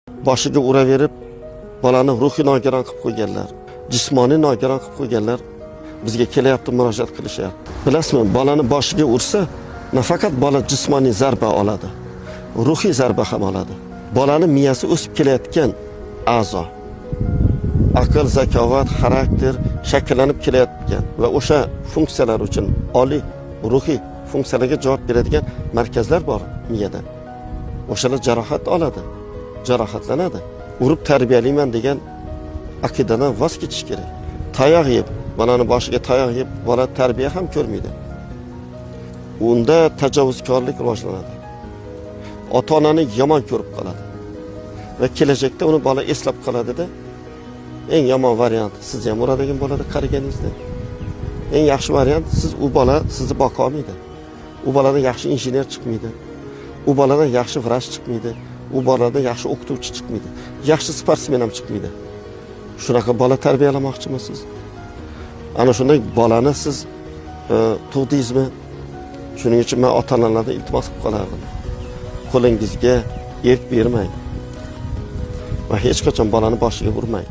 Boshiga uraverib, bolani ruhiy nogiron qilib qo'yganlar, jismoniy nogiron qilib qo'yganlar bizga kelyapti, murojaat qilishyapti. Bilasizmi, bolani boshiga ursa, nafaqat bola jismoniy zarba oladi, ruhiy zarba ham oladi. Bolani miyasi o'sib kelayotgan a'zo. Aql, zakovat, xarakter shakllanib kelayotgan va o'sha funksiyalar uchun oliy ruhiy funksiyalarga javob beradigan markazlar bor miyada. O'shalar jarohat oladi, jarohatlanadi. Urib tarbiyalayman degan aqidadan voz kechish kerak. Tayoq yeb, bolani boshiga tayoq yeb, bola tarbiya ham ko'rmaydi. Unda tajovuzkorlik rivojlanadi. Ota-onani yomon ko'rib qoladi. Va kelajakda uni bola eslab qoladida. Eng yomon variant siz ham uradigan bo'ladi qariganingizda. Eng yaxshi variant siz u bola sizni boqa olmaydi. U boladan yaxshi injener chiqmaydi. U boladan yaxshi vrach chiqmaydi. U boladan yaxshi o'qituvchi chiqmaydi. Yaxshi sportsmen ham chiqmaydi. Shunaqa bola tarbiyalamoqchimisiz? Ana shunday bolani siz tug'dingizmi? Shuning uchun men ota-onalardan iltimos qilib qolardim. Qo'lingizga erk bermang. Va hech qachon bolani boshiga urmang.